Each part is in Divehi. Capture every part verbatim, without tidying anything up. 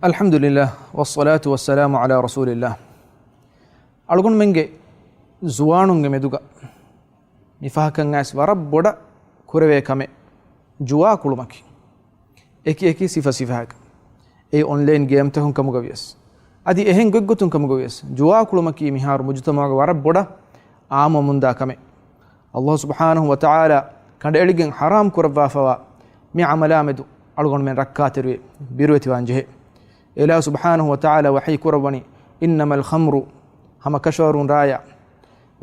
الحمد لله والصلاة والسلام على رسول الله. އަޅުގަނޑުމެންގެ ޒުވާނުންގެ މެދުގަ މި ފަހަކަށް އައިސް ވަރަށް ބޮޑަށް ކުރެވޭ ކަމެއް ޖުވާ ކުޅުމަކީ. އެކި އެކި ސިފަ ސިފައަކަށް. އެ އޮންލައިން ގޭމްތަކުން ކަމުގަ ވިޔަސް، އަދި އެހެން ގޮތްގޮތުން ކަމުގަ ވިޔަސް، ޖުވާ ކުޅުމަކީ މިހާރު މުޖުތަމަޢުގަ ވަރަށް ބޮޑަށް އާއްމުވަމުންދާ ކަމެއް. އައްލާހު ސުބްޙާނަހު ވަތަޢާލާ ކަނޑައެޅިގެން ޙަރާމް ކުރައްވާފަވާ މި ޢަމަލާ މެދު އަޅުގަނޑުމެން ރައްކާތެރިވެ ބިރުވެތިވާން ޖެހޭ. އެލާހު ސުބްޙާނަހު ވަތަޢާލާ ވަޙީ ކުރައްވަނީ، إنما الخمر، ހަމަ ކަށަވަރުން ރާޔާ،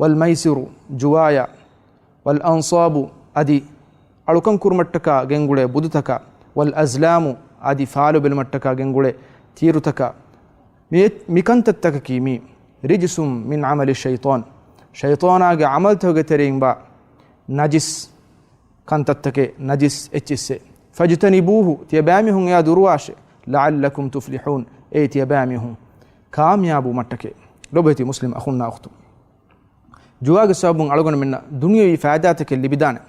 والميسر، ޖުވާޔާ، والأنصاب، އަދި އަޅުކަން ކުރުމަށްޓަކާ ގެންގުޅޭ ބުދުތަކާ، والأزلام، އަދި ފާލު ބެލުމަށްޓަކާ ގެންގުޅޭ ތީރުތަކާ، މި، މި ކަންތައްތަކަކީ މީ، رجس من عمل الشيطان، ޝައިޠާނާގެ ޢަމަލްތަކުގެ ތެރެއިން ބާ ނަޖިސް ކަންތައްތަކެއް، ނަޖިސް އެއްޗިއްސެއް. فاجتنبوه، ތިޔަބައިމީހުން އެއާ ދުރުވާށޭ. لعلكم تفلحون، އޭ ތިޔަބައިމީހުން ކާމިޔާބުވުމަށްޓަކައި. ލޮބުވެތި މުސްލިމް އަޚުންނާ އުޚްތުން، ޖުވާގެ ސަބަބުން އަޅުގަނޑުމެންނަށް ދުނިޔެވީ ފައިދާތަކެއް ލިބިދާނެ.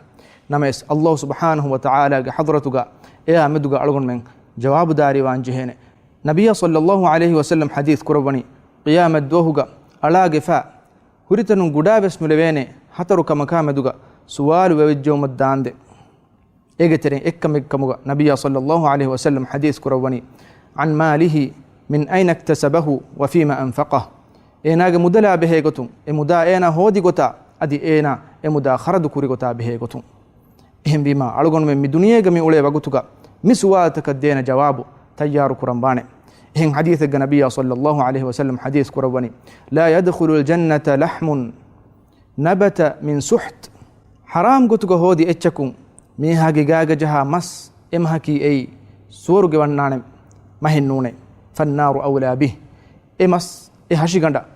ނަމަވެސް، އައްލާހު ސުބްޙާނަހު ވަތަޢާލާގެ ޙަޟްރަތުގަ އެއާ މެދުގަ އަޅުގަނޑުމެން ޖަވާބުދާރީވާން ޖެހޭނެ. ނަބިއްޔާ ޞައްލައްލާހު ޢަލައިހި ވަސައްލަމް ޙަދީޘް ކުރައްވަނީ، ޤިޔާމަތްދުވަހުގަ އަޅާގެފާ ހުރިތަނުން ގުޑާވެސް ނުލެވޭނެ ހަތަރު ކަމަކާ މެދުގަ ސުވާލު ވެވިއްޖެއުމަށް ދާންދެން. އޭގެ ތެރެއިން އެއްކަމެއް ކަމުގަ ނަބިއްޔާ ޞައްލައްލާހު ޢަލައިހި ވަސައްލަމް ޙަދީޘް ކުރައްވަނީ، عن ماله من أين اكتسبه وفيما أنفقه. އޭނާގެ މުދަލާ ބެހޭ ގޮތުން، އެ މުދާ އޭނާ ހޯދި ގޮތާ، އަދި އޭނާ އެ މުދާ ޚަރަދު ކުރި ގޮތާ ބެހޭ ގޮތުން. އެހެންވީމާ، އަޅުގަނޑުމެން މި ދުނިޔޭގަ މި އުޅޭ ވަގުތުގަ މި ސުވާލުތަކަށް ދޭނެ ޖަވާބު ތައްޔާރު ކުރަން ވާނެ. އެހެން ޙަދީޘެއްގަ ނަބިއްޔާ ޞައްލައްލާހު ޢަލައިހި ވަސައްލަމް ޙަދީޘް ކުރައްވަނީ، لا يدخل الجنة لحم نبت من سحت. ޙަރާމް ގޮތުގަ ހޯދި އެއްޗަކުން މީހާގެ ގާގަ ޖަހާ މަސް އެ މަހަކީ އެއީ ސުވަރުގެ ވަންނާނެ މަހެއް ނޫނޭ. فالنار أولى به. އެ މަސް، އެ ހަށިގަނޑަށް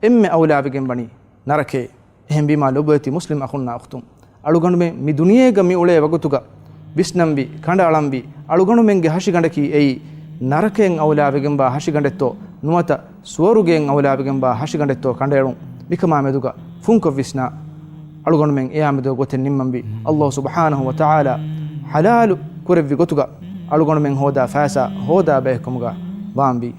އެންމެ އައުލާވެގެން ވަނީ ނަރަކައޭ. އެހެންވީމާ، ލޮބުވެތި މުސްލިމް އަޚުންނާ އުޚްތުން، އަޅުގަނޑުމެން މި ދުނިޔޭގަ މި އުޅޭ ވަގުތުގަ ވިސްނަންވީ، ކަނޑައަޅަންވީ، އަޅުގަނޑުމެންގެ ހަށިގަނޑަކީ އެއީ ނަރަކައިން އައުލާވެގެންވާ ހަށިގަނޑެއްތޯ ނުވަތަ ސުވަރުގެއިން އައުލާވެގެންވާ ހަށިގަނޑެއްތޯ ކަނޑައެޅުން. މިކަމާ މެދުގަ ފުންކޮށް ވިސްނާ، އަޅުގަނޑުމެން އެއާ މެދުގަ ގޮތެއް ނިންމަންވީ. އައްލާހު ސުބްޙާނަހު ވަތަޢާލާ ޙަލާލު ކުރެއްވި ގޮތުގަ އަޅުގަނޑުމެން ހޯދާ ފައިސާ ހޯދާ ބަޔަކު ކަމުގަ ވާންވީ.